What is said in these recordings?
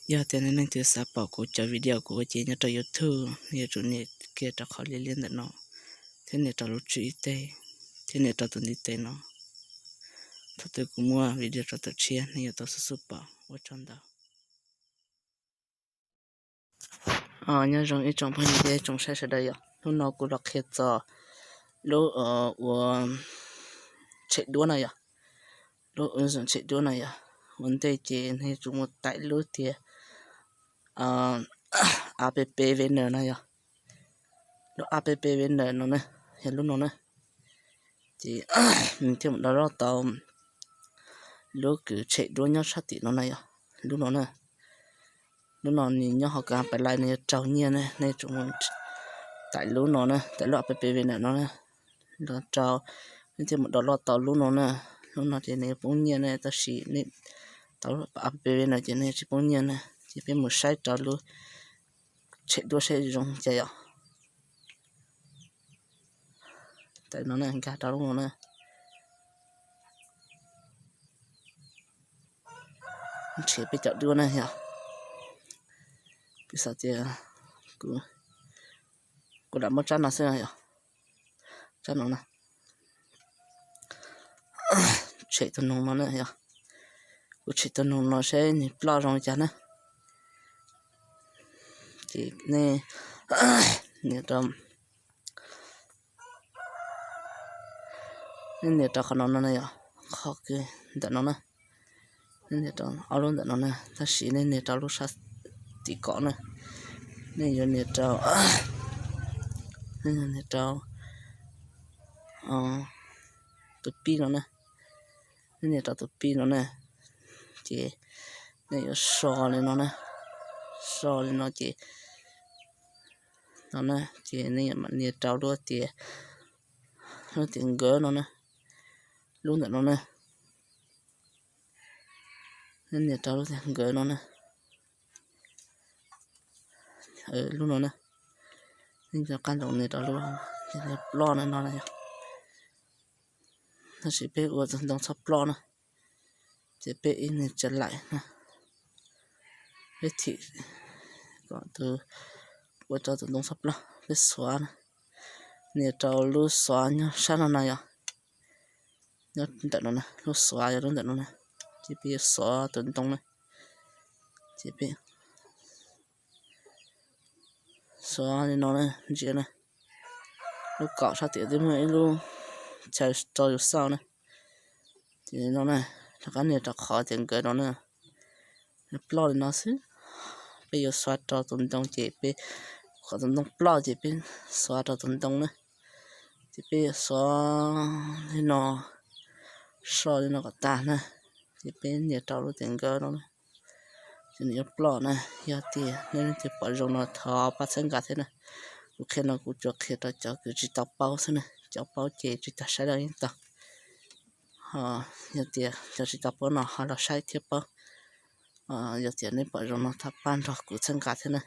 Yog tias nej leej twg xav pom kuv cov video kuv ua ces nyob rau YouTube, nej yuav tsum nias kiag rau qhov liab liab ntawm no, thiab nias rau lub tswb ib teg, thiab nias rau tus ntiv tes no. Thaum twg kuv muaj video rau tom tshiab nej yuav tau xub xub pom. Ua tsaug ntau. Nyob zoo ib tsoom phooj ywg thiab tsoom saib sawv daws yom. Hnub no kuv los qhia txog lub ua tshem duab no yom. Lub ua tshem duab no yom, ua ntej ces nej yuav tsum mus tải lub tias app V N no yom. Lub app V N no na, yog lub no na. Ces nws thiaj mus download tau lub kws tshem duab nyob sab tim no na yom. Lub no na, lub no nws nyob hauv kab pais lais nws yuav raug nyiaj ne, nej yuav tsum mus tải lub no na, tải lub app V N no na. Los rau, nej thiaj mus download tau lub no na. Lub no ces nws yuav poob nyiaj ne, tab sis nej tau lub app V N no ces nej tsis poob nyiaj na. Ces peb mus saib rau lub tshem duab saib zoo cas yom. Tawm no na, nkag rau lub no na. Nrhiav peb cov duab na yom. Kuv xav tias kuv, kuv lam muab tsab no xwb yom. Tsab no na. Tshem tus noog no na yom. Kuv tshem tus noog no seb nws ploj zoo li cas na. Ces nej nias rau, nej nias rau qhov no no na yom, qhov kws ntawm no na. Nej nias rau ob lub ntawm no na, tab sis nej nias rau lub sab tim kom na. Nej yuav nias rau, nej yuav nias rau tus pib no na. Nej nias rau tus pib no na, ces nej yuav so li no na. So li no ces, no na, ces nej yuav mam nias rau lub tias, lub tias nkawd no na. Lub ntawm no na, nej nias rau lub tias nkawd no na. Lub no na, nej rov qab los nias rau lub ploj no no na yom. Tab sis peb ua tus ntoo txhob ploj na, ces peb ib nias tsa laim na. Peb thim kom tus, ua rau tus ntoo txhob ploj, peb xuav na. Nias rau lub xuav nyob sab no na yom. Nyob ntawm no na, lub xuav yog lub ntawm no na. Ces peb yuav xuav tus ntoo na. Ces peb xuav li no na, ntsia na. Lub kaum sab tim twb muaj ib lub chaw rau yus xauj na. Ces no na, rov qab nias rau qhov tias nkawd no na. Ploj li no xwb. Peb yuav xuav rau tus ntoo ces peb, kom tus ntoo ploj ces peb xuav rau tus ntoo na. Ces peb yuav xuav li no, so li no kom tag na. Ces peb nias rau lub tias nkawd no na. Ces nws yuav ploj na. Yog tias nej leej twg pom zoo no thov pab txhawb nqa thiab na. Kuv qhia no kuv tsuas qhia rau cov kws tsis tau paub xwb na, cov paub ces tsis tas saib los yeej tau. Ho yog tias cov tsis tau paub no ho los saib thiab paub. Yog tias nej pom zoo no thov pab nrog kuv txhawb nqa thiab na.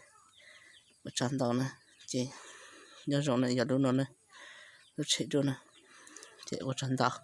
Ua tsaug ntau na. Ces nyob zoo na, yog lub no na, lub tshem duab na. Ces ua tsaug ntau.